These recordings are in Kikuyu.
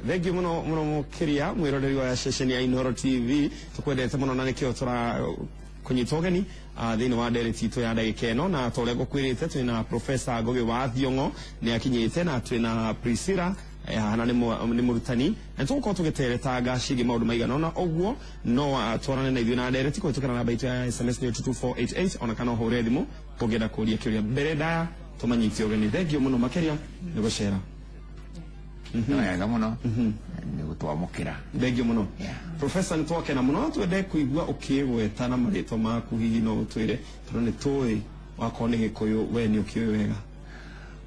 Thengiũ mũno mũno mũkĩria mwĩroreri wa ceceni ya Inooro TV, tũkwendete mũno na nĩkĩo tũra kũnyita ũgeni thĩinĩ wa ndereti itũ ya ndagĩka ĩno. Na ta ũrĩa ngũkwĩrĩte, twĩna Professor Ngũgĩ wa Thiong'o nĩ akinyĩte, na twĩna Priscilla haha nĩ mũrutani, na tũgũkorwo tũgĩteretanga ciĩgiĩ maũndũ maigana ũna. Ũguo no twarane na ithuĩ na ndereti kũhĩtũkĩra namba itũ ya SMS nĩ 22488, ona kana ũhũre thimũ ũngĩenda kũria kĩũria. Mbere ndaya tũmanyite ũgeni, thengiũ mũno makĩria nĩ gũcera. Nĩ wega mũno nĩ gũtwamũkĩra. Thengiũ mũno. Professor, nĩ twakena mũno. Twende kũigua ũkĩgweta na marĩtwa maku. Hihi no ũtwĩre, tondũ nĩ tũĩ wakorwo nĩ Gĩkũyũ, we nĩ ũkĩũĩ wega?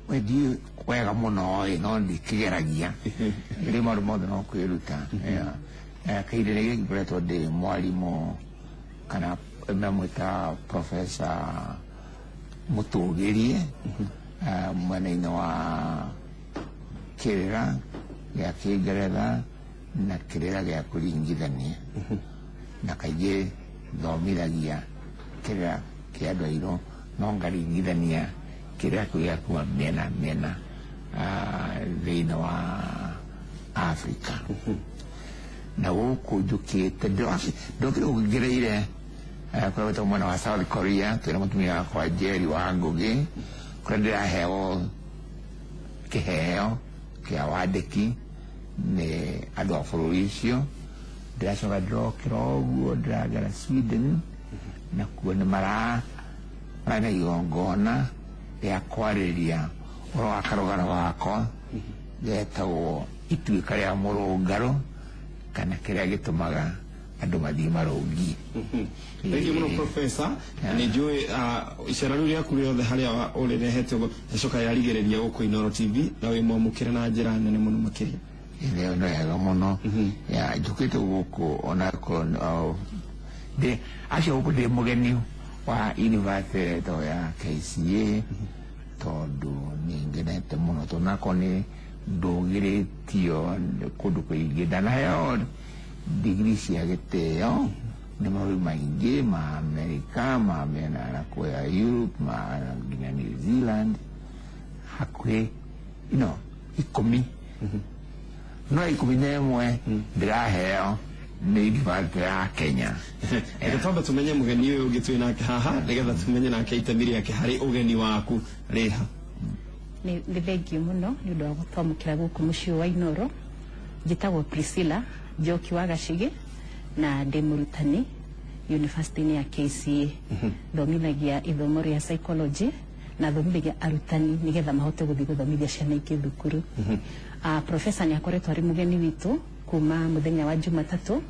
We ndiũĩ wega mũno ĩ, no ndikĩgeragia rĩ, maũndũ mothe no kwĩruta. Yeah. Kahinda gĩkĩ ngoretwo ndĩ mwarimũ kana memwĩta professor mũtũgĩrie mwena-inĩ wa kĩrĩra gĩa Kĩngeretha na kĩrĩra gĩa kũringithania, na kaingĩ thomithagia kĩrĩra kĩa andũ airũ no ngaringithania kĩrĩra kĩu gĩa kuma mĩena mĩena thĩinĩ wa Afrika. Na gũkũ njũkĩte, ndokire gũkũ ngereire kũrĩa gwĩtagwo mwena wa South Korea, twĩna mũtumia wakwa Njeri wa Ngũgĩ, kũrĩa ndĩraheo kĩheo kĩa wandĩki nĩ andũ a bũrũri ũcio. Ndĩracoka ndĩrokĩra ũguo ndĩragera Sweden, nakuo nĩ mara marĩ na igongona rĩa kwarĩria ũhoro wa karũgano gakwa getagwo Ituĩka rĩa Mũrũngarũ kana Kĩrĩa Gĩtũmaga Andũ Mathiĩ Marũngi. Thengiũ mũno, Professor. Nĩ njũĩ icera rĩu rĩaku rĩothe harĩa ũrĩrehete ũguo rĩcoka rĩarigĩrĩria gũkũ Inooro TV, na wĩ mwamũkĩre na njĩra nene mũno makĩria. Ĩyo nĩ wega mũno. Ya njũkĩte gũkũ ona ndĩ acio gũkũ ndĩ mũgeni wa university ĩretwo ya KCA, tondũ nĩ ngenete mũno, tondũ nakorwo nĩ ndũgĩrĩtio kũndũ kũingĩ, ndanaheo digiri cia gĩtĩo nĩ mabũrũri maingĩ ma Amerika, ma mĩena na kũrĩa Europe, ma nginya New Zealand, hakuhĩ 10, no 11 ndĩraheo nĩ university ya Kenya. Reke twambe tũmenye mũgeni ũyũ ũngĩ twĩ nake haha, nĩgetha tũmenye nake itemi rĩake harĩ ũgeni waku rĩha. Nĩ thengiũ mũno nĩ ũndũ wa gũtwamũkĩra gũkũ mũciĩ wa Inooro. Njĩtagwo Priscilla Njoki wa Gacigi na ndĩ mũrutani university-inĩ ya KCA. Thomithagia ithomo rĩa psychology na thomithagia arutani nĩgetha mahote gũthiĩ gũthomithia ciana ingĩ thukuru. Professor nĩ akoretwo arĩ mũgeni witũ kuma mũthenya wa Jumatatũ.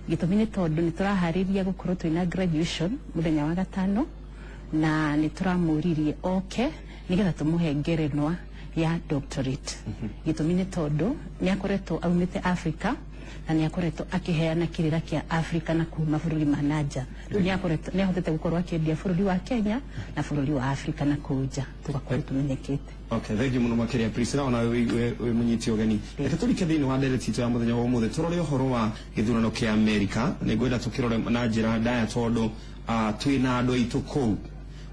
Gĩtũmi nĩ tondũ nĩ tũraharĩria gũkorwo twĩna graduation mũthenya wa gatano, na nĩ tũramũririe oke nĩgetha tũmũhe ngerenwa ya doctorate. Gĩtũmi nĩ tondũ nĩ akoretwo aumĩte Africa na nĩ akoretwo akĩheana kĩrĩra kĩa Africa na kuma mabũrũri ma nanja. Rĩu nĩ akoretwo nĩ ahotete gũkorwo akĩendia bũrũri wa Kenya na bũrũri wa Africa na kũu nja, tũgakorwo tũmenyekete. Okay, thank you mũno makĩria, Priscilla, ona wĩ mũnyiti ũgeni. Reke tũrike thĩinĩ wa ndereti itũ ya mũthenya wa ũmũthĩ, tũrore ũhoro wa gĩthurano kĩa Amerika. Nĩ ngwenda tũkĩrore na njĩra ndaya tondũ twĩ na andũ aitũ kũu,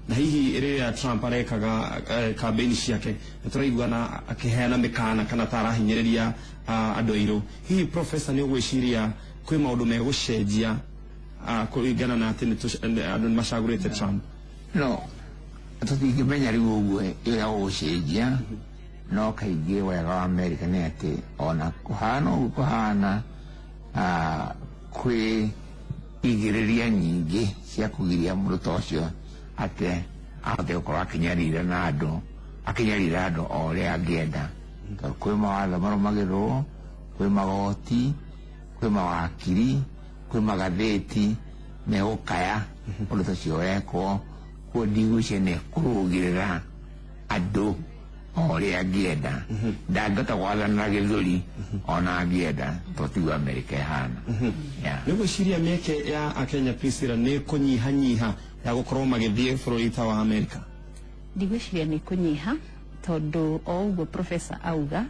na hihi rĩrĩa Trump arekaga campaign ciake nĩ tũraigua na akĩheana mĩkana kana ta arahinyĩrĩria andũ airũ. Hihi, Professor, nĩ ũgwĩciria kwĩ maũndũ megũcenjia kũringana na atĩ andũ nĩ macagũrĩte Trump? No tũtingĩmenya rĩu ũguo ũrĩa ũgũcenjia, no kaingĩ wega wa Amerika nĩ atĩ ona kũhana ũguo kũhana, kwĩ igĩrĩria nyingĩ cia kũgiria mũndũ ta ũcio atĩ ahote gũkorwo akĩnyarira na andũ, akĩnyarira andũ o ũrĩa angĩenda, tondũ kwĩ mawatho marũmagĩrĩrwo, kwĩ magoti, kwĩ mawakiri, kwĩ magathĩti megũkaya ũndũ ta ũcio wekwo. Kuo ndigwĩciria nĩ kũrũgĩrĩra andũ o ũrĩa angĩenda, ndangĩhota gwathana na gĩthũri ona angĩenda, tondũ tiguo Amerika ĩhana. Yeah. Nĩ gwĩciria mĩeke ya Akenya, Priscilla, nĩ kũnyihanyiha ya gũkorwo magĩthiĩ bũrũri ta wa Amerika? Ndigwĩciria nĩ kũnyiha, tondũ o ũguo professor auga,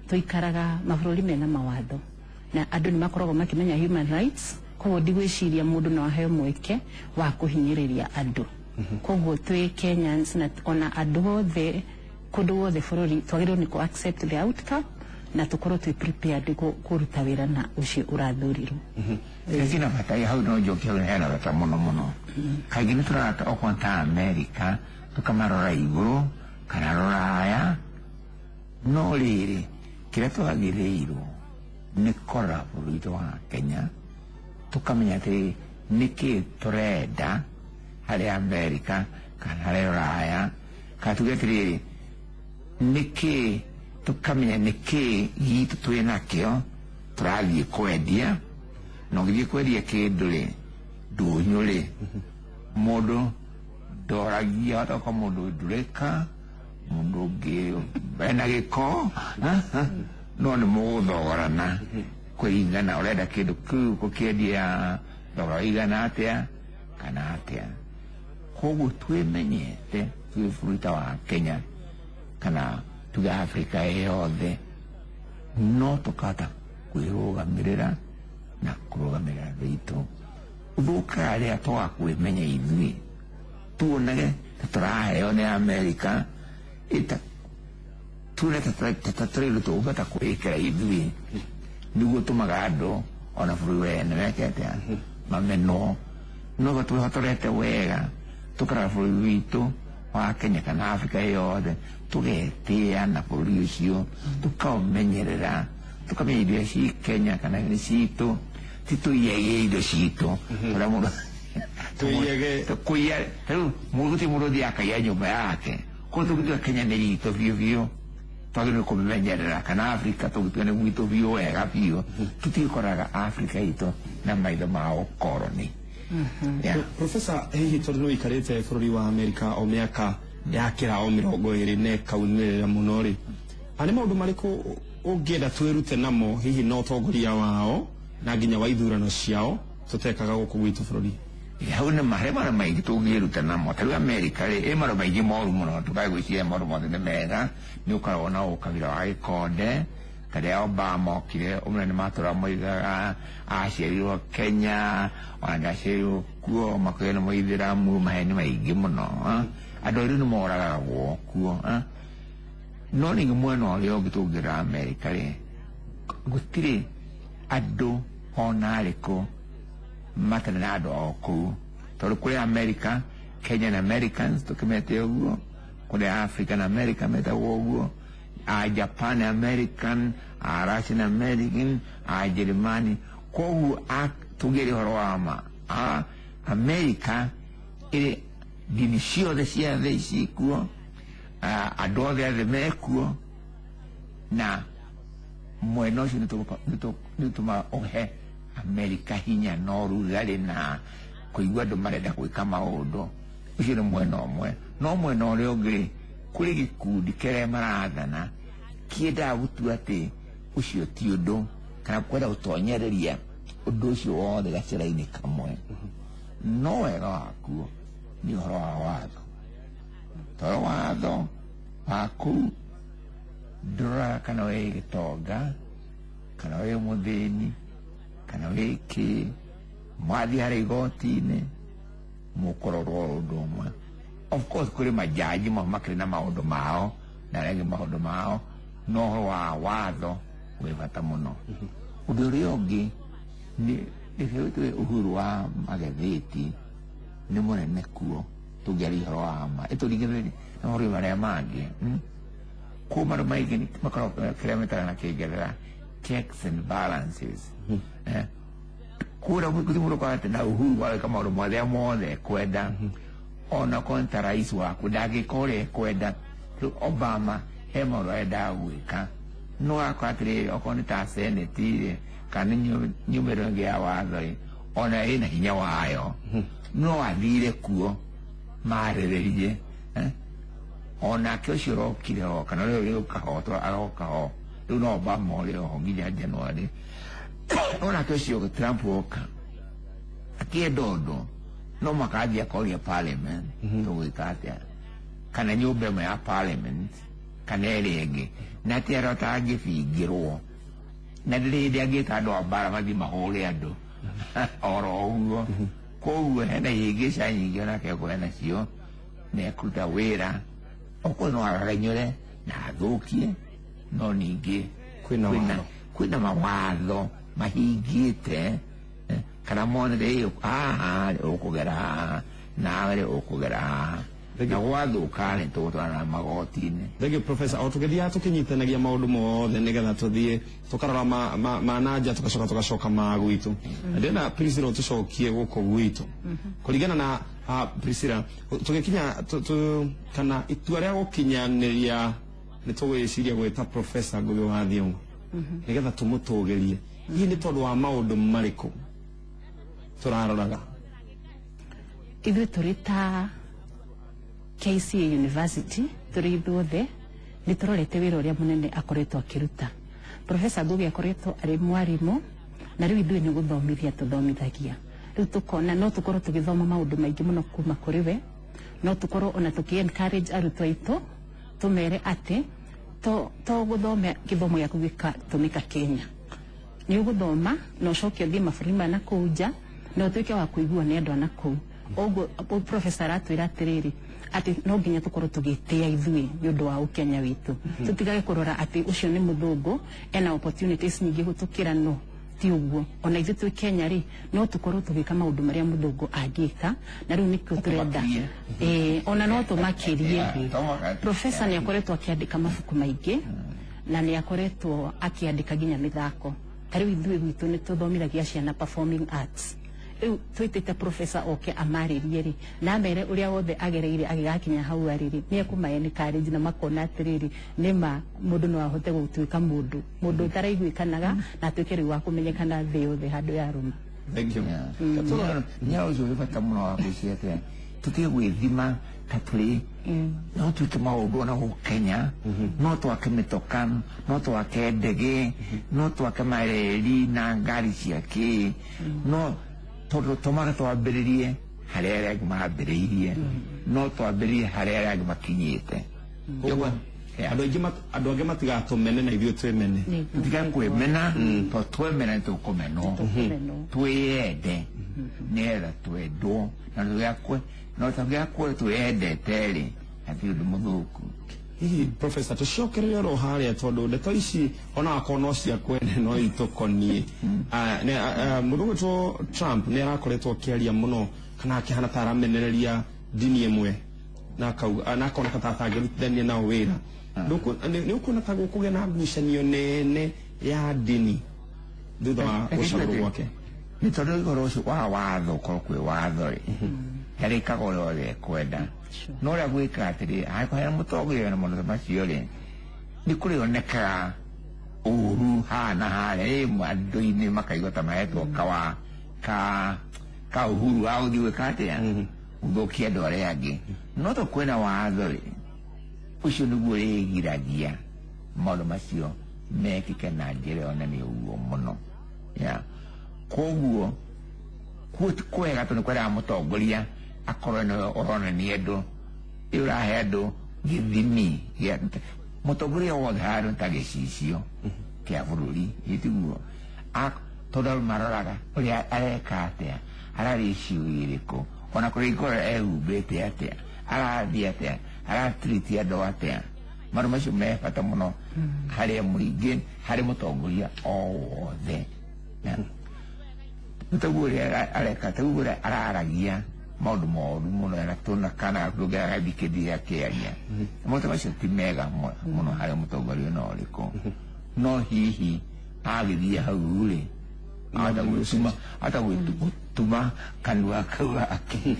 tũikaraga mabũrũri mena mawatho na andũ nĩ makoragwo makĩmenya human rights. Koguo ndigwĩciria mũndũ no aheo mweke wa kũhinyĩrĩria andũ. Koguo twĩ Kenyans na ona andũ othe kũndũ guothe bũrũri twagĩrĩirwo nĩ kũ accept the outcome Na tukorwo twi prepared kuruta wira na ucio urathurirwo. Kina bata hau no njoke hau hena bata muno muno. Kaingĩ nĩ tũrarata okorwo ta Amerika tũkamarora igũrũ kana rũraya, no rĩrĩ kĩrĩa twagĩrĩirwo nĩ kũrora bũrũri witũ wa Kenya, tũkamenya atĩ nĩkĩ tũrenda harĩ Amerika kana harĩ rũraya, kana tuge atĩrĩrĩ nĩkĩ, tũkamenya nĩkĩ gitũ twĩ nakĩo tũrathiĩ kwendia. Na ũgĩthiĩ kwendia kĩndũ rĩ, ndũnyũ rĩ, mũndũ ndoragia watoka mũndũ ndurĩka, mũndũ ũngĩ ena gĩko, no nĩ mũgũthogorana kũringana ũrenda kĩndũ kĩu gũkĩendia thogora ũigana atĩa kana atĩa. Koguo twĩmenyete twĩ bũrũri ta wa Kenya kana tuge Afrika yothe, no tũkahota kwĩrũgamĩrĩra na kũrũgamĩrĩra andũ aitũ. Ũthũkaga rĩrĩa twaga kwĩmenya ithuĩ, tuonage ta tũraheo nĩ Amerika, ĩta tuone ta tũrĩ tũngĩhota kwĩĩkĩra ithuĩ, nĩguo tũmaga andũ ona bũrũri wene meke atĩa, mamenwo. No twĩhotorete wega tũkarora bũrũri witũ wa Kenya kana Afrika yothe, tũgetĩa na bũrũri ũcio, tũkaũmenyerera, tũkamenya indo ci Kenya kana nĩ citũ, ti tũiyage indo citũ ũrĩa mũndũ Tũiyage. Kũiya rĩu mũndũ gũtirĩ mũndũ ũthiaga akaiya nyũmba yake. Koguo tũngĩtua Kenya nĩ itũ biũ biũ, twagĩrĩirwo kũmĩmenyerera, kana Afrika tũngĩtua nĩ gwitũ biũ wega biũ, tũtigĩkoraga Afrika itũ na maitho ma ũkoroni. Yeah. Professor, hihi tondũ nĩ ũikarĩte bũrũri wa Amerika o mĩaka yakĩra o 20 na ĩkaunĩrĩra mũno rĩ, nĩ maũndũ marĩkũ ũngĩenda twĩrute namo hihi na ũtongoria wao na nginya wa ithurano ciao tũtekaga gũkũ gwitũ bũrũri? Hau nĩ harĩ maũndũ maingĩ tũngĩruta namo. Ta rĩu Amerika rĩ, ĩ maũndũ maingĩ moru mũno, tũkae gwĩciria maũndũ mothe nĩ mega. Nĩ ũkoragwo na ũkabira wa gĩkonde. Ta rĩrĩa Obama okire, ũmwe nĩ matũra moigaga aciarirwo Kenya, ona ndaciarirwo kuo, makoiga nĩ mũithĩramu, maheni maingĩ mũno. Andũ airũ nĩ moragagwo kuo. No ningĩ mwena ũrĩa ũngĩ tũngĩrora Amerika rĩ, gũtirĩ andũ ona arĩkũ matarĩ na andũ ao kũu, tondũ kũrĩ America, Kenyan Americans tũkĩmete ũguo, kũrĩ African American metagwo ũguo, a Japan American, a Russian American, a Jerumani. Koguo tũngĩaria ũhoro wa ma, a America ĩrĩ ndini ciothe cia thĩ cikuo, andũ othe a thĩ mekuo, na mwena ũcio nĩ ũtũmaga ũhe Amerika hinya na ũrugarĩ na kũigua andũ marenda gwĩka maũndũ. Ũcio nĩ mwena ũmwe. No mwena ũrĩa ũngĩ rĩ, kũrĩ gĩkundi kĩrĩa marathana kĩendaga gũtua atĩ ũcio ti ũndũ, kana kwenda gũtonyereria ũndũ ũcio wothe gacĩra-inĩ kamwe. No wega wakuo nĩ ũhoro wa watho, tondũ watho wa kũu ndũroraga kana wĩ gĩtonga kana wĩ mũthĩni kana wĩ kĩ, mwathiĩ harĩa igoti-inĩ mũkũrorwo ũndũ ũmwe. Of course kũrĩ majaji makĩrĩ na maũndũ mao na arĩa angĩ maũndũ mao, no ũhoro wa watho wĩ bata mũno. Ũndũ ũrĩa ũngĩ nĩ reke uhuru wa magathĩti nĩ mũnene kuo, tũngĩaria ũhoro wa ma ĩtũringithanie na mabũrũri marĩa mangĩ. Kũu maũndũ maingĩ makoragwo kĩrĩa metaga na Kĩngeretha checks and balances. Kũrĩa gũtirĩ mũndũ ũkoragwo atĩ na uhuru wa gwĩka maũndũ marĩa mothe ekwenda, ona okorwo nĩ ta rais waku ndangĩka ũrĩa ekwenda. Rĩu Obama he maũndũ arendaga gwĩka, no akora atĩrĩrĩ, okorwo nĩ ta senate rĩ kana nĩ nyũmba ĩno ĩngĩ ya watho rĩ, ona ĩna hinya wayo, no athire kuo marĩrĩrie. Onake ũcio ũrokire ho kana ũrĩa ũrĩũka ho aroka ho rĩu, no Obama ũrĩ oho nginya January, onake ũcio Trump oka akĩenda ũndũ no mũhaka athiĩ akoria parliament tũgwĩka atĩa, kana nyũmba ĩmwe ya parliament kana ĩrĩa ĩngĩ, na ti arĩa ũtangĩbingĩrwo na ndĩrĩ hĩndĩ angĩta andũ a mbara mathiĩ mahũre andũ oro ũguo. Koguo hena ihĩngĩca nyingĩ onake ekũhe nacio na ekũruta wĩra okorwo no aregenyũre na athũkie, no ningĩ Kwina mawatho mahingite kana monere haha ukugera haha nawe ukugera haha na gwathuka nĩ tũgũtwarana magoti-inĩ. Thank you Professor. O tũgĩthiaga tũkĩnyitanagia maũndũ mothe nĩgetha tũthiĩ tũkarora ma nanja tũgacoka tũgacoka ma gwitũ. Ndĩrenda Priscilla tũcokie gũkũ gwitũ kũringana na Priscilla tũgĩkinya kana itua rĩa gũkinyanĩria nĩ tũgwĩciria gwĩta Professor Ngugi wa Thiong'o nĩgetha tũmũtũgĩrie hihi nĩ tondũ wa maũndũ marĩkũ tũraroraga? Ithuĩ tũrĩ ta KCA University tũrĩ ithuothe nĩ tũrorete wĩra ũrĩa mũnene akoretwo akĩruta. Professor Ngugi akoretwo arĩ mwarimũ na rĩu ithuĩ nĩ gũthomithia tũthomithagia. Rĩu tũkona no tũkorwo tũgĩthoma maũndũ maingĩ mũno kuma kũrĩ we, no tũkorwo ona tũkĩ encourage arutwo aitũ tũmere atĩ to gũthoma gĩthomo gĩaku gĩgatũmĩka Kenya. Nĩ ũgũthoma na ũcoke ũthiĩ mabũrũri ma nakũu nja na ũtuĩke wa kũiguo nĩ andũ a nakũu. Ũguo professor aratwĩra atĩrĩrĩ atĩ no nginya tũkorwo tũgĩtĩa ithuĩ nĩ ũndũ wa ũkenya witũ, tũtigage kũrora atĩ ũcio nĩ mũthũngũ ena opportunities nyingĩ gũtũkĩra. No ti ũguo, ona ithuĩ twĩ Kenya rĩ no tũkorwo tũgĩka maũndũ marĩa mũthũngũ angĩka, na rĩu nĩkĩo tũrenda ona no tũmakĩrie. Professor nĩ akoretwo akĩandĩka mabuku maingĩ na nĩ akoretwo akĩandĩka nginya mĩthako. Ta rĩu ithuĩ gwitũ nĩ tũthomithagia ciana performing arts. Rĩu twĩtĩte professor oke amarĩrie rĩ na amere ũrĩa wothe agereire agĩgakinya hau arĩ rĩ nĩ ekũma encourage na makona atĩrĩrĩ nĩma mũndũ no ahote gũtuĩka mũndũ ũtaraiguĩkanaga na atuĩke rĩu wa kũmenyekana thĩ yothe handũ ya rũma. Thank you. Nya ũcio wĩ bata mũno wa gwĩciria atĩrĩ tũtige gwĩthima ta tũrĩ no twĩke maũndũ ona gũkũ Kenya, no twake mĩtoka, no twake ndege, no twake mareri na ngari cia kĩ, no tondũ tũmaga twambĩrĩrie harĩa arĩa angĩ mambĩrĩirie, no twambĩrĩrie harĩa arĩa angĩ makinyĩte. Andũ angĩ matigatũmene na ithuĩ twĩmene. Tũtige kwĩmena tondũ twemena nĩ tũkũmenwo. Twĩyende nĩgetha twendwo, na no tũgĩakwe twĩyendete rĩ hatirĩ ũndũ mũthũku. Hihi Professor tũcokererie oro harĩa tondũ ndeto ici ona akorwo no cia kwene no itũkonie. Mũndũ ũgwĩtwo Trump nĩ arakoretwo akĩaria mũno kana akĩhana ta aramenereria ndini ĩmwe na akoneka ta atangĩrutithania nao wĩra. Nĩ ũkuona ta gũkũgĩa na ngucanio nene ya ndini thutha wa gũcagũrwo gwake? Nĩ tondũ ũhoro ũcio wa watho ũkorwo kwĩ watho rĩ ndarĩkaga ũrĩa othe ekwenda, no ũrĩa gwĩka atĩrĩ angĩkorwo hena mũtongoria na maũndũ ta macio rĩ nĩ kũrĩonekaga ũru haha na harĩa andũ-inĩ makaigua ta mahetwo ka uhuru wa gũthiĩ gwĩka atĩa gũthũkia andũ arĩa angĩ. No to kwĩna watho rĩ ũcio nĩguo ũrĩgiragia maũndũ macio mekĩke na njĩra ĩyo nene ũguo mũno. Koguo kwega tondũ nĩ kwendaga mũtongoria akorwo nĩwe ũronania andũ ũrahe andũ gĩthimi gĩa mũtongoria wothe harĩa ta gĩcicio kĩa bũrũri gĩtiguo tondũ andũ maroraga ũrĩa areka atĩa, ararĩa icigo irĩkũ, ona kũrĩa ikorwo ehumbĩte atĩa, arathiĩ atĩa, aratiriti andũ atĩa. Maũndũ macio me bata mũno harĩ mũingĩ, harĩ mũtongoria o wothe. Nĩ taguo ũrĩa areka, taguo ũrĩa araragia maũndũ moru mũno na tũna kana ndũngĩagathikĩrĩria akĩaria. Maũndũ macio ti mega mũno harĩ mũtongoria ona ũrĩkũ. No hihi agĩthiĩ hau rĩ ata gwĩtuma kanua kau gake.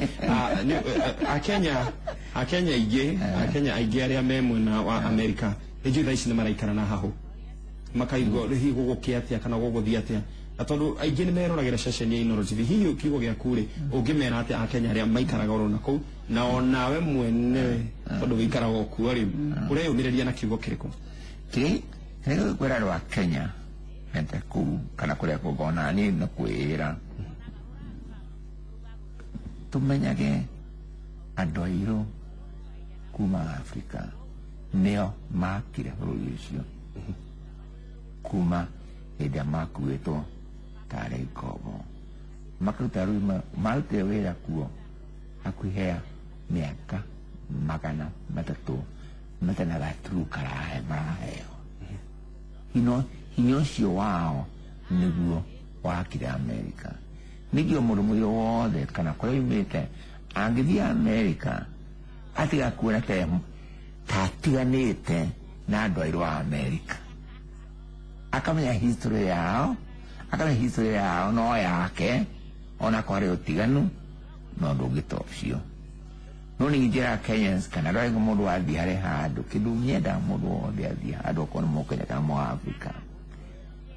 Akenya aingĩ arĩa me mwena wa Amerika nĩ njũĩ thaa ici nĩ maraikara na hahũ makaigua hihi gũgũkĩa atĩa kana gũgũthiĩ atĩa, na tondũ aingĩ nĩ meroragĩra ceceni ya Inooro TV, hihi kiugo gĩaku rĩ ũngĩmera atĩa Akenya arĩa maikaraga oro nakũu na onawe mwene tondũ wĩikaraga o kuo rĩ ũreyũmĩrĩria na kiugo kĩrĩkũ? Kĩrĩa kwĩra andũ a Kenya mete kũu kana kũrĩa kũngĩ ona niĩ nĩ kwĩra tũmenyage andũ airũ kuma Afrika nĩo makire bũrũri ũcio kuma hĩndĩ ĩrĩa makuĩtwo tarĩ ngombo makaruta rĩu marutire wĩra kuo hakuhĩ ya mĩaka 300 matarĩ na gaturu maraheo. Hino hinya ũcio wao nĩguo wakire Amerika. Nĩkĩo mũndũ mũirũ wothe kana kũrĩa aumĩte angĩthiĩ Amerika atiga kuona ta atiganĩte na andũ airũ a Amerika. Akamenya history yao, akamenya history yao no yake, ona kwarĩ ũtiganu no ndũngĩta ũcio. No nĩ njĩra Kenyans kana andũ arĩa mũndũ athiĩ harĩ handũ kĩndũ nyendaga mũndũ wothe athiĩ handũ okorwo nĩ Mũkenya kana Mũafrika.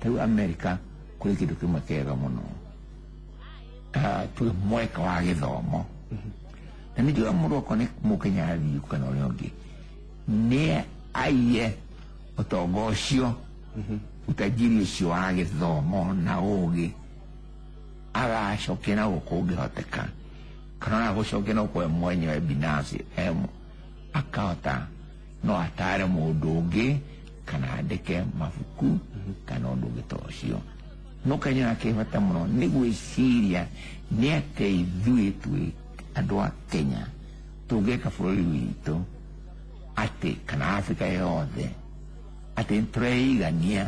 Ta rĩu Amerika kũrĩ kĩndũ kĩmwe kĩega mũno, tuge mweka wa gĩthomo. Na nĩ njugaga mũndũ okorwo nĩ Mũkenya athiĩ kana ũrĩa ũngĩ nĩ aiye ũtonga ũcio, utajiri ũcio wa gĩthomo na ũgĩ, agacokia na gũkũ ũngĩhoteka, kana ona gũcokia na gũkũ we mwenyewe binafsi, akahota no atare mũndũ ũngĩ kana andĩke mabuku kana ũndũ ũngĩ ta ũcio. No Kenya kĩ bata mũno nĩ gwĩciria nĩ atĩ ithuĩ twĩ andũ a Kenya tũngĩka bũrũri witũ atĩ kana Afrika yothe atĩ nĩtũreigania,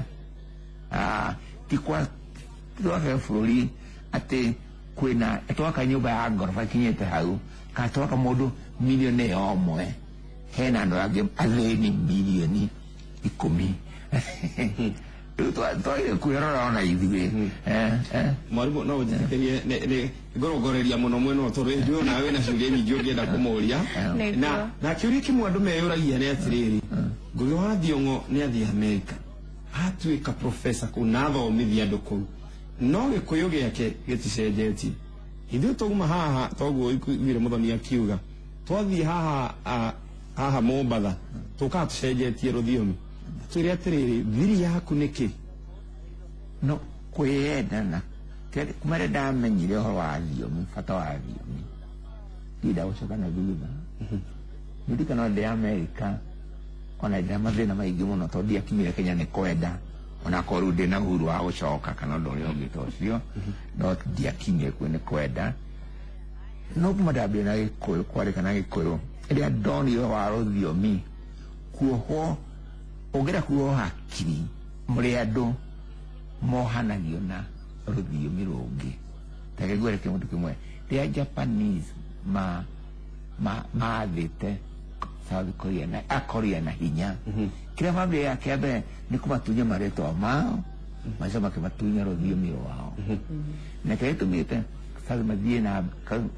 ti kwa twaka bũrũri atĩ kwĩna twaka nyũmba ya ngoroba ikinyĩte hau, kana twaka mũndũ milioni ĩmwe hena andũ angĩ athĩni milioni 10. Rĩu twagĩrĩire kwĩrora ona ithuĩ. Mwarimũ, no ũnjĩtĩkĩrie nĩ ngũrongoreria mũno mwena ũyũ tondũ njũĩ onawe wĩna ciũria nyingĩ ũngĩenda kũmũria. Na kĩũria kĩmwe andũ meyũragia nĩ atĩrĩrĩ, Ngũgĩ wa Thiong'o nĩ athiĩ Amerika atuĩka professor kũu na athomithia andũ kũu, no gĩkũyũ gĩake gĩticenjetie. Ithuĩ twauma haha toguo iguire Mũthoni akiuga twathiĩ haha haha Mombatha tũkaga tũcenjetie rũthiomi. Twĩre atĩrĩrĩ, thiri yaku nĩkĩ? No kwĩyenda na kuma rĩrĩa ndamenyire ũhoro wa thiomi, bata wa thiomi, ndinda gũcoka na thutha. Ndirikana ndĩ Amerika ona ndĩna mathĩna maingĩ mũno tondũ ndiakinyire Kenya nĩ kwenda, onakorwo rĩu ndĩna uhuru wa gũcoka kana ũndũ ũrĩa ũngĩ ta ũcio, no ndiakinyire kuo nĩ kwenda. No kuma ndambire na Gĩkũyũ, kwandĩka na Gĩkũyũ, rĩrĩa ndonire ũhoro wa rũthiomi kuohwo, ũngĩenda kuohwo hakiri mũrĩ andũ mohanagio na rũthiomi rũngĩ. Ta reke ngwĩre kĩndũ kĩmwe, rĩrĩa Japanese mathĩte South Korea na Korea na hinya, kĩrĩa mambire kĩa mbere nĩ kũmatunya marĩtwa mao, macoka makĩmatunya rũthiomi rwao. Na kĩrĩa gĩtũmĩte South mathiĩ na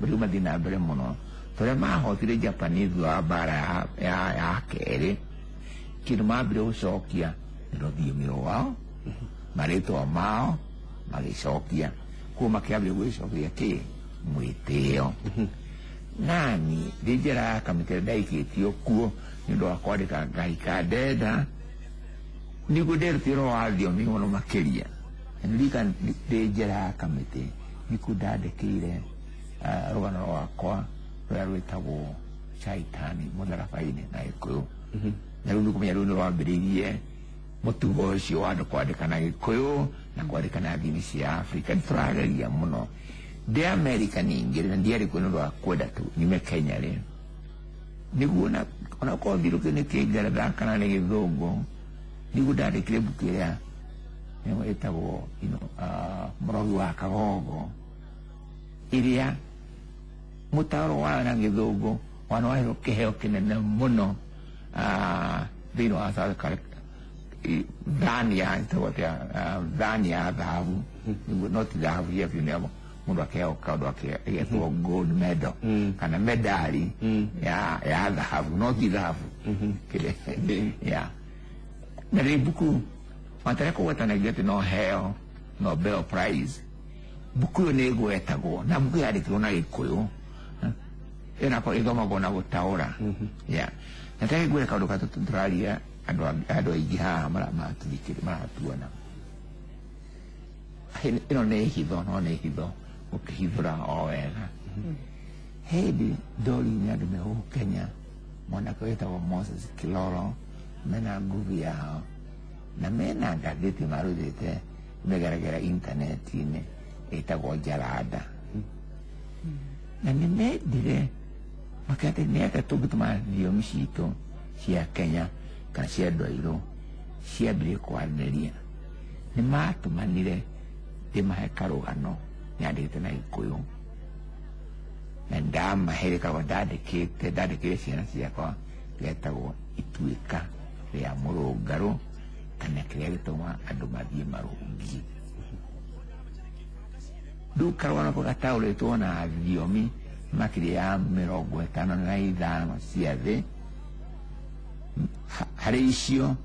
rĩu mathiĩ na mbere mũno, tondũ mahotire Japanese thutha wa mbara ya kerĩ, kĩndũ mambire gũcokia nĩ rũthiomi rwao, marĩtwa mao magĩcokia, koguo makĩambia gwĩcokeria kĩ mwĩtĩo. Nani ndĩ njĩra ya kamĩtĩ ndaikĩtio kuo nĩ ũndũ wa kwandĩka Ngai Kandenda, nĩguo nderutire ũhoro wa thiomi mũno makĩria. Ndirikana ndĩ njĩra ya kamĩtĩ nĩkuo ndandĩkĩire rũgano rwakwa rũrĩa rwĩtagwo Shaitani Mũtharaba-inĩ na Gĩkũyũ. Na rĩu nĩkũmenya rĩu nĩ rwambĩrĩirie mũtugo ũcio wa andũ kwandĩka na Gĩkũyũ na kwandĩka na thiomi cia Afrika. Nĩ tũrageria mũno. Ndĩ Amerika ningĩ na ndiarĩ kuo nĩ ũndũ wa kwenda tu nyume Kenya rĩ, nĩguo onakorwo thirũkĩ nĩ Kĩngeretha kana nĩ Gĩthũngũ, nĩguo ndandĩkire mbuku ĩrĩa ĩtagwo Mũrogi wa Kagogo, ĩrĩa mũtaaro wayo na Gĩthũngũ wana waheirwo kĩheo kĩnene mũno thĩinĩ wa South Korea, thani ya ĩtagwo atĩa, thani ya thahabu, no ti thahabu ya biũ, nĩ mũndũ akĩheo kaũndũ agetwo gold medal kana medali ya thahabu, no ti thahabu. Yeah. Na rĩ mbuku matarĩ kũgwetanagia atĩ no heo Nobel Prize, mbuku ĩyo nĩ ĩgwetagwo na mbuku yandĩkirwo na Gĩkũyũ ĩyo ĩthomagwo na gũtaũra. Yeah. Na tarĩ ngwĩre kaũndũ gatũ tũraria andũ aingĩ haha maratũthikĩrĩria maratuona, ĩno nĩ hitho, no nĩ hitho ũkĩhithũra o wega. Hĩndĩ ndori nĩ andũ me gũkũ Kenya, mwanake wĩtagwo Moses Kiloro, mena nguvu yao na mena ngathĩti marutĩte megeragera intaneti-inĩ ĩtagwo Jalada, na nĩ mendire makĩatĩ nĩ atĩa tũngĩtũma thiomi citũ cia Kenya kana cia andũ airũ ciambirie kwaranĩria nĩ matũmanire ndĩmahe karũgano nyandĩkĩte na Gĩkũyũ na ndamaheire karũgano ndandĩkĩte ndandĩkĩire ciana ciakwa getagwo Ituĩka rĩa Mũrũngarũ kana kĩrĩa gĩtũmaga andũ mathiĩ marũngiĩ. Rĩu karũgano kau gataũrĩtwo na thiomi makĩria ya 55 cia thĩ. Harĩ icio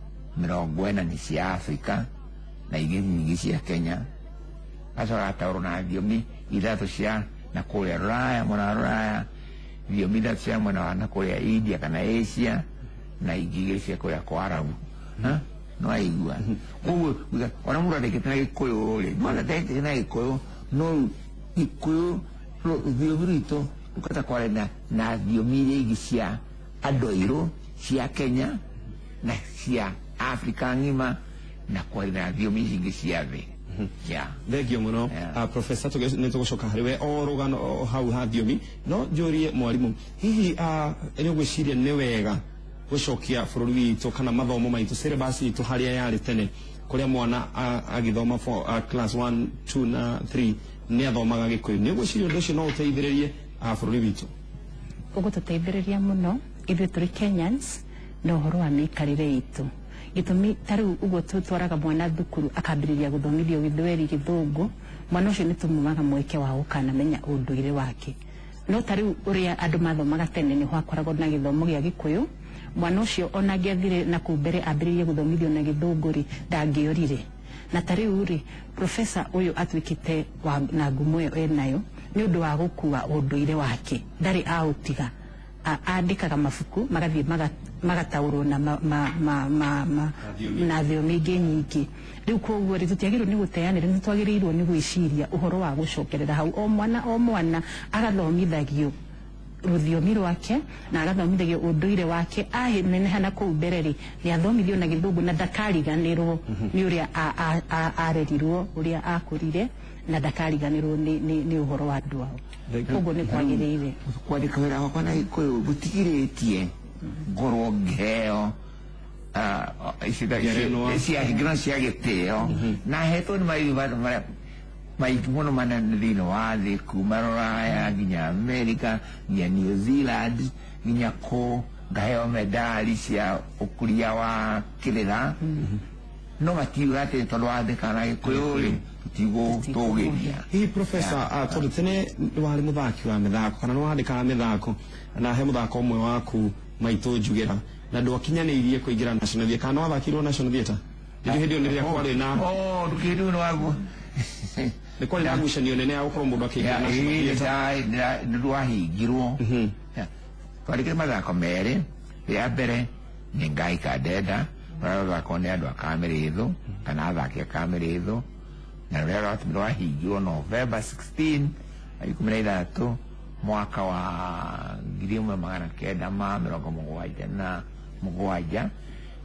40 nĩ cia Afrika na ingĩ nyingĩ cia Kenya. Gacoka gataũrwo na thiomi 3 cia na kũrĩa Rũraya, mwena wa Rũraya, thiomi 3 cia mwena wa na kũrĩa India kana Asia na ingĩ 2 cia kũrĩa kwa Arabu. No aigua koguo ona mũndũ andĩkĩte na Gĩkũyũ rĩ, no andĩkĩte na Gĩkũyũ no Gĩkũyũ rũthiomi rwitũ rũkahota kwaria na thiomi iria ingĩ cia andũ airũ cia Kenya na cia Afrika ng'ima na kwaria na thiomi ici ingĩ cia thĩ. Yeah. Thengio mũno. Yeah. Professor, nĩ tũgũcoka harĩ we o rũgano o hau ha thiomi, no njũrie mwarimũ, hihi nĩ ũgwĩciria nĩ wega gũcokia bũrũri witũ kana mathomo maitũ syllabus itũ harĩa yarĩ tene, kũrĩa mwana agĩthoma for class 1 2 na 3 nĩ athomaga Gĩkũyũ? Nĩ ũgwĩciria ũndũ ũcio no ũteithĩrĩrie bũrũri witũ? Ũgũtũteithĩrĩria mũno ithuĩ tũrĩ Kenyans na ũhoro wa mĩikarĩre itũ. Gĩtũmi ta rĩu ũguo tũtwaraga mwana thukuru akambĩrĩria gũthomithio Gĩthweri, Gĩthũngũ, mwana ũcio nĩ tũmumaga mweke wa gũkanamenya ũndũire wake. No ta rĩu ũrĩa andũ mathomaga tene nĩ gwakoragwo na gĩthomo gĩa Gĩkũyũ, mwana ũcio ona angĩathire na kũu mbere ambĩrĩrie gũthomithio na Gĩthũngũ rĩ, ndangĩorire. Na ta rĩu rĩ, professor ũyũ atuĩkĩte na ngumo ĩyo enayo nĩ ũndũ wa gũkua ũndũire wake, ndarĩ aũtiga. Andĩkaga mabuku magathiĩ magataũrwo na na thiomi ingĩ nyingĩ. Rĩu koguo rĩ, tũtiagĩrĩirwo nĩ gũteanĩra, nĩ twagĩrĩirwo nĩ gwĩciria ũhoro wa gũcokerera hau. O mwana o mwana agathomithagio rũthiomi rwake na agathomithagio ũndũire wake. Aneneha na kũu mbere rĩ, nĩ athomithio na Gĩthũngũ na ndakariganĩrwo nĩ ũrĩa arerirwo, ũrĩa akũrire, na ndakariganĩrwo nĩ ũhoro wa andũ ao. Koguo nĩ kwagĩrĩire. Kwandĩka wĩra wakwa na Gĩkũyũ gũtigirĩtie ngorwo ngĩheo cia cia gĩtĩo na hetwo nĩ mayunivasĩtĩ maingĩ mũno manene thĩinĩ wa thĩ, kuma Rũraya nginya Amerika nginya New Zealand nginya kũ, ngaheo medali cia ũkũria wa kĩrĩra. No matiuga atĩ tondũ wandĩka na Gĩkũyũ rĩ, tũtigũtũgĩria. Hihi professor, tondũ tene warĩ mũthaki wa mĩthako kana nĩ wandĩkaga mĩthako, na he mũthako ũmwe waku Maitũ Njugĩra na ndwakinyanĩirie kũingĩra National Theatre, kana wathakirwo National Theatre? Nĩ hĩndĩ ĩyo nĩ rĩrĩa kwarĩ na ndũkĩndũ nĩ waguo. Nĩ kwarĩ na ngucanio nene ya gũkorwo mũndũ akĩingĩra National Theatre. Nĩ rwahingirwo. Twandĩkire mathako merĩ. Rĩa mbere nĩ Ngai Kandenda, rũrĩa rũthakwo nĩ andũ a Kamĩrĩthũ kana athaki a Kamĩrĩthũ, na rũrĩa rwahingirwo November 16 13 mwaka wa 1977.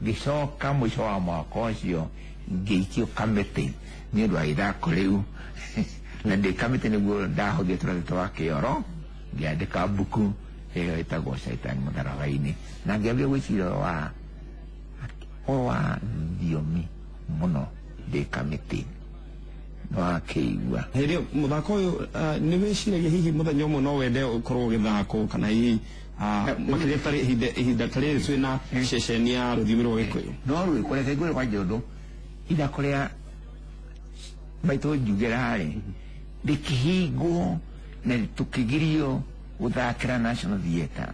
Ngĩcoka mũico wa mwaka ũcio ngĩikio kamĩtĩ nĩ ũndũ wa ithako rĩu, na ndĩ kamĩtĩ nĩguo ndahũthire tũrathi twa kĩoro ngĩandĩka mbuku ĩyo ĩtagwo Caitani Mũtharaba-inĩ, na ngĩambia gwĩciria ũhoro wa thiomi mũno ndĩ kamĩtĩ. Wakĩigua hĩndĩ ĩyo mũthako ũyũ, nĩ wĩciragia hihi mũthenya ũmwe no wende ũkorwo ũgĩthakwo, kana hihi makĩria tarĩ ihinda ta rĩrĩ twĩ na ceceni ya rũthiomi rwa Gĩkũyũ? No rwĩko reke ngwĩre kwanja ũndũ, ithako rĩa Maitũ Njugĩra rĩ rĩkĩhingwo na tũkĩgirio gũthakĩra National Theatre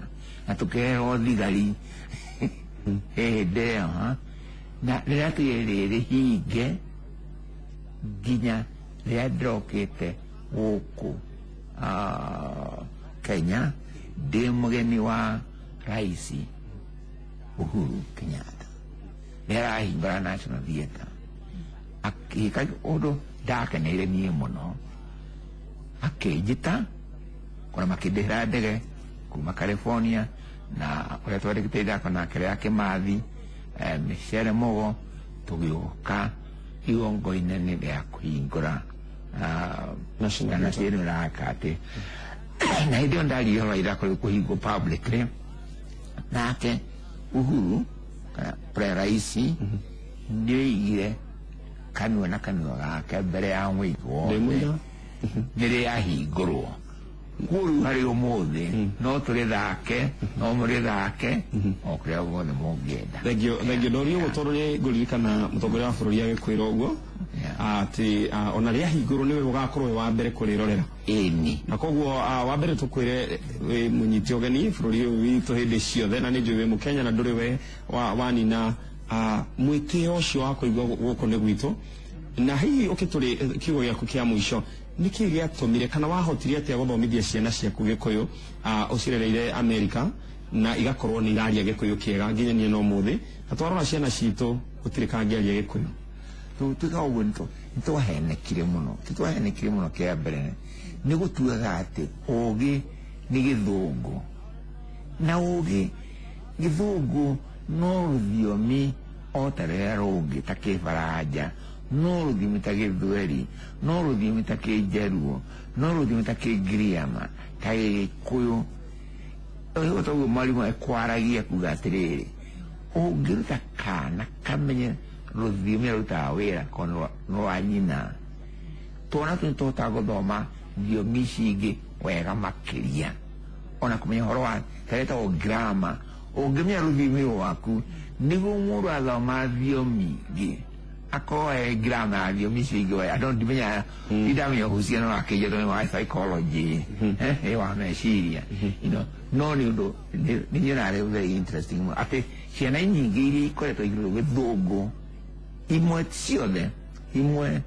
na tũkĩherwo thigari hĩndĩ ĩyo, na rĩrĩa tũgire rĩhinge nginya rĩrĩa ndĩrokĩte gũkũ Kenya ndĩ mũgeni wa Raisi Uhuru Kenyatta, rĩrĩa arahingũra National Theatre akĩka ũndũ ndakeneire niĩ mũno, akĩnjĩta ona makĩndĩhĩra ndege kuma California, na ũrĩa twandĩkĩte ithako nake rĩa Kĩmathi, Michelle Mugo, tũgĩũka igongona-inĩ rĩa kũhingũra National Theatre ĩraka atĩ na hĩndĩ ĩyo ndaria ũhoro wa ithako rĩu kũhingwo publicly, nake Uhuru kana pre raisi Nĩoigire kanua na kanua gake mbere ya mũingĩ Ndĩ wothe mũira. Nĩ rĩahingũrwo kuo rĩu harĩ ũmũthĩ no tũrĩthake, no mũrĩthake o kũrĩa guothe mũngĩenda. Thengio, thengio. Ndorio ũguo tondũ nĩ ngũririkana mũtongoria wa bũrũri agĩkwĩra ũguo atĩ ona rĩahingũrwo nĩwe ũgakorwo wĩ wa mbere kũrĩrorera. Ĩni. Na koguo wa mbere tũkwĩre wĩ mũnyiti ũgeni bũrũri ũyũ witũ hĩndĩ ciothe, na nĩ njũĩ wĩ mũkenya na ndũrĩ we wanina mwĩtĩo ũcio wa kũigua gũkũ nĩ gwitũ. Na hihi ũkĩtũrĩ kiugo gĩaku kĩa mũico, nĩkĩ gĩatũmire kana wahotire atĩa gũthomithia ciana ciaku gĩkũyũ ũcirereire Amerika na igakorwo nĩ iraria gĩkũyũ kĩega nginya na ũmũthĩ, na twarora ciana citũ gũtirĩ kangĩaria gĩkũyũ? Tũgĩtuĩka ũguo nĩtwahenekire mũno, tũtwahenekire mũno. Kĩa mbere nĩ gũtuaga atĩ ũgĩ nĩ gĩthũngũ, na ũgĩ gĩthũngũ no rũthiomi o ta rũrĩa rũngĩ, ta kĩbaranja no rũthiomi, ta gĩthweri no rũthiomi, ta kĩnjaruo no rũthiomi, ta kĩngiriama, ta gĩgĩkũyũ. Ũguo toguo mwarimũ ekwaragia kuga atĩrĩrĩ, ũngĩruta kana kamenye rũthiomi rũrutaga wĩra korwo nĩ rwa nyina, twana tũ nĩtũhotaga gũthoma thiomi ici ingĩ wega makĩria, ona kũmenya ũhoro wa taretagwo grammar. Ũngĩmenya rũthiomi rwaku, nĩguo mũndũ athoma thiomi ingĩ akorwo e grammar ya thiomi icio ingĩ. We andũ ndimenya, ndamenya uhusiano wa kĩnja tondũ wa psychology, wa meciria, no nĩ ũndũ nĩ nyonaga rĩ very interesting mũno atĩ ciana nyingĩ iria ikoretwo ikĩrutwo gĩthũngũ, imwe ciothe imwe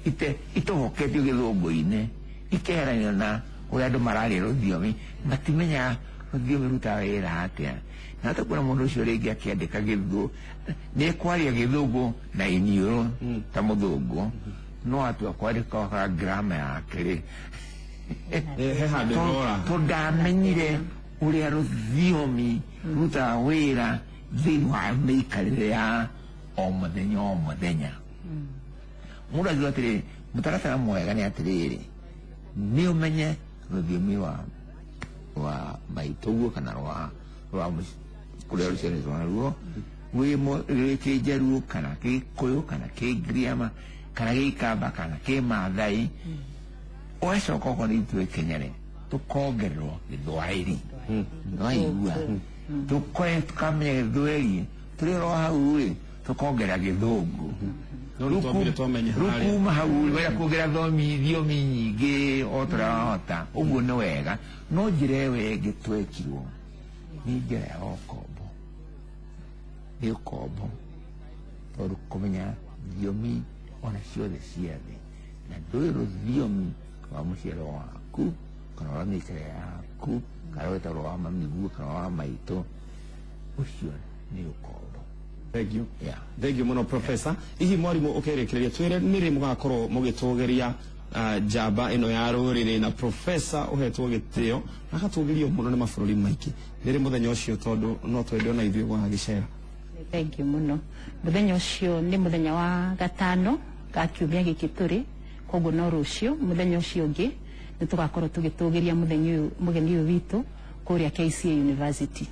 ite itoboketio gĩthũngũ-inĩ, ikeheranio na ũrĩa andũ mararia rũthiomi, matimenyaga rũthiomi rutaga wĩra atĩa. Na hata kuona mũndũ ũcio rĩngĩ akĩandĩka gĩthũ nĩ ekwaria gĩthũngũ na iniũrũ ta mũthũngũ, no atua kwandĩka ka grammar yake rĩ, He handũ ĩrora. Tondũ ndamenyire ũrĩa rũthiomi rutaga wĩra thĩinĩ wa mĩikarĩre ya o mũthenya o mũthenya. Mũndũ akiuga atĩrĩrĩ, mũtaratara mwega nĩ atĩrĩrĩ, nĩ ũmenye rũthiomi rwa maitũguo kana rwa kũrĩa rũciarĩtwo naruo, wĩ kĩnjaruo kana gĩkũyũ kana kĩngiriama kana gĩikamba kana kĩmathai. Ũgacoka okorwo nĩ ithuĩ Kenya rĩ, tũkongererwo gĩthwaĩri, nĩwaigua, tũkoe tũkamenya gĩthweri tũrĩ oro hau rĩ, tũkongerera gĩthũngũ. No nĩ twambire twamenya rĩu harĩa. Kuma hau rĩ, wenda kuongerera thiomi nyingĩ o tũrahota ũguo nĩ wega, no njĩra ĩyo ĩngĩ twekirwo nĩ njĩra ya ũkombo, nĩ ũkombo, tondũ kũmenya thiomi ona ciothe cia thĩ na ndũĩ rũthiomi rwa mũciaro waku kana rwa mĩikarĩre yaku kana rwĩtagwo rwa mamiguo kana rwa maitũ, ũcio nĩ ũkombo. Thank you. Yeah. Thank you mũno, professor. Hihi mwarimũ ũkerĩkĩrĩria twĩre nĩ rĩ mũgakorwo mũgĩtũgĩria njamba ĩno ya rũrĩrĩ na professor ũhetwo gĩtĩo na agatũgĩrio mũno nĩ mabũrũri maingĩ? Nĩ rĩ mũthenya ũcio, tondũ no twende ona ithuĩ gwagagĩcera? Thank you mũno. Mũthenya ũcio nĩ mũthenya wa gatano ga kiumia gĩkĩ tũrĩ, koguo no rũciũ, mũthenya ũcio ũngĩ nĩ tũgakorwo tũgĩtũgĩria mũthenya ũyũ, mũgeni ũyũ witũ kũrĩa KCA University.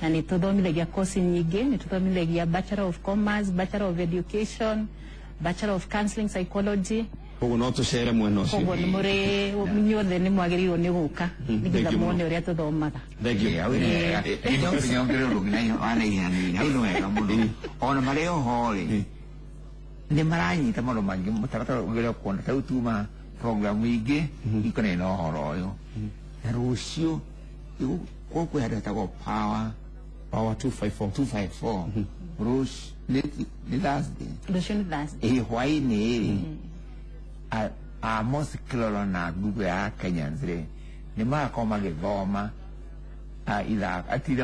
Na nĩ tũthomithagia kosi nyingĩ, nĩ tũthomithagia Bachelor of Commerce, Bachelor of Education, Bachelor of Counseling Psychology. Koguo no tũcere mwena ũcio. Koguo nĩ mũrĩ inyuothe nĩ mwagĩrĩirwo nĩ gũka nĩgetha Thank you mũno. muone ũrĩa tũthomaga. Thank you. Hau nĩ wega. Nyongerere ũndũ ũngĩ wa naihenya nini. Hau nĩ wega mũno. Ona marĩ oho rĩ, nĩ maranyita maũndũ mangĩ mũtaratara ũngĩ kuona ta rĩu tuma programu ingĩ ikonainie na ũhoro ũyũ, na rũciũ kwĩ handũ hetagwo Power Power 254. 254 rũciũ nĩ Thursday. Rũciũ nĩ Thursday. Ĩ hwaĩ-inĩ rĩ, Amos Kilolo na group ya Kenyans rĩ, nĩ magakorwo magĩthoma ithako atire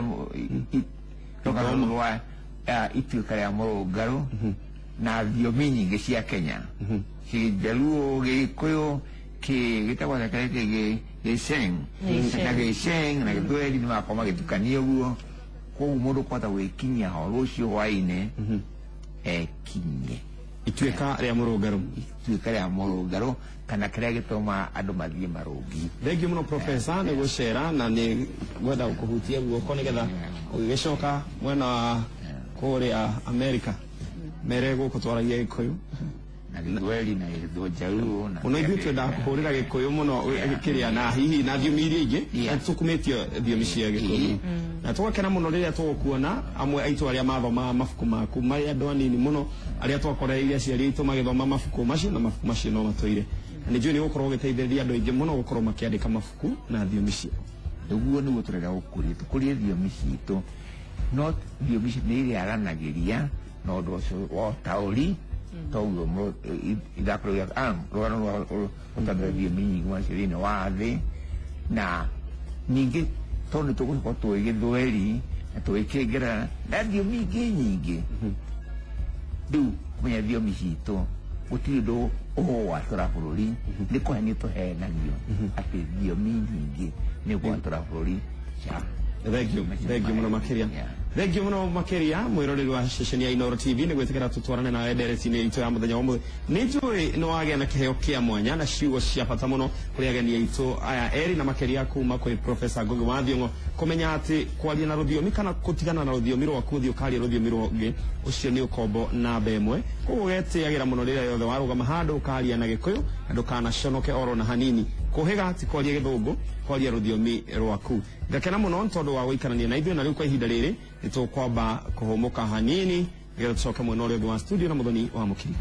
rũgano rwa Ituĩka rĩa Mũrũngarũ na thiomi nyingĩ cia Kenya, Kĩjaluo, Gĩkũyũ, gĩtagwo atĩa kĩrĩa Gĩceng na Gĩceng na Gĩthweri, nĩ magakorwo magĩtukania ũguo. Koguo mũndũ ũkũhota gwĩkinyia ho rũciũ hwaĩ-inĩ ekinye. Ituĩka rĩa Mũrũngarũ. Ituĩka rĩa Mũrũngarũ kana kĩrĩa gĩtũmaga andũ mathiĩ marũngi. Thank you mũno, professor, nĩ gũcera na nĩ gwenda kũhutia guoko nĩgetha ũgĩgĩcoka mwena wa kũrĩa America. Mere gũkũ twaragia Gĩkũyũ na Gĩthweri na Gĩthũnjaruo na mũno. Ithuĩ twendaga kũhũrĩra Gĩkũyũ mũno kĩrĩa na hihi na thiomi iria ingĩ, na tũkumĩtio thiomi cia Gĩkũyũ, na tũgakena mũno rĩrĩa tũgũkuona amwe aitũ arĩa mathomaga mabuku maku marĩ andũ anini mũno, arĩa twakorereire aciari aitũ magĩthoma mabuku macio, na mabuku macio no matũire, na nĩ njũĩ nĩ gũkorwo ũgĩteithĩrĩria andũ aingĩ mũno gũkorwo makĩandĩka mabuku na thiomi ciao. Nĩguo tũrenda gũkũria, tũkũrie thiomi citũ, no thiomi ici nĩ irĩaranagĩria na ũndũ ũcio wa ũtaũri, toguo ithako rĩa rũgano rwa rũtandĩra thiomi nyingĩ mũno cia thĩinĩ wa thĩ. Na ningĩ tondũ nĩ tũgũkorwo tũĩ Gĩthweri na tũĩ Kĩngeretha na thiomi ingĩ nyingĩ, rĩu kũmenya thiomi citũ gũtirĩ ũndũ ũgwatũra bũrũri. Nĩ kũhenio tũhenagio atĩ thiomi nyingĩ nĩ gwatũra bũrũri ca. Thank you, thank you mũno makĩria. Thank you mũno makĩria, mwĩroreri wa ceceni ya Inooro TV, nĩ gwĩtĩkĩra tũtwarane nawe ndereti-inĩ itũ ya mũthenya wa ũmũthĩ. Nĩ njũĩ nĩ wagĩa na kĩheo kĩa mwanya na ciugo cia bata mũno kũrĩ ageni aitũ aya erĩ, na makĩria kuma kwĩ Professor Ngugi wa Thiong'o, kũmenya atĩ kwaria na rũthiomi kana gũtigana na rũthiomi rwaku ũthiĩ ũkaria rũthiomi rũngĩ, ũcio nĩ ũkombo namba ĩmwe. Koguo getĩagĩra mũno rĩrĩa yothe warũgama handũ ũkaria na Gĩkũyũ, na ndũkanaconoke oro na hanini. Kũhĩga ti kwaria Gĩthũngũ, kwaria rũthiomi rwaku. Ngakena mũno nĩ tondũ wa gũikarania na ithuĩ, na rĩu kwa ihinda rĩrĩ nĩ tũkwamba kũhũmũka hanini nĩgetha tũcoke mwena ũrĩa ũngĩ wa studio na Mũthoni wa Mũkiri.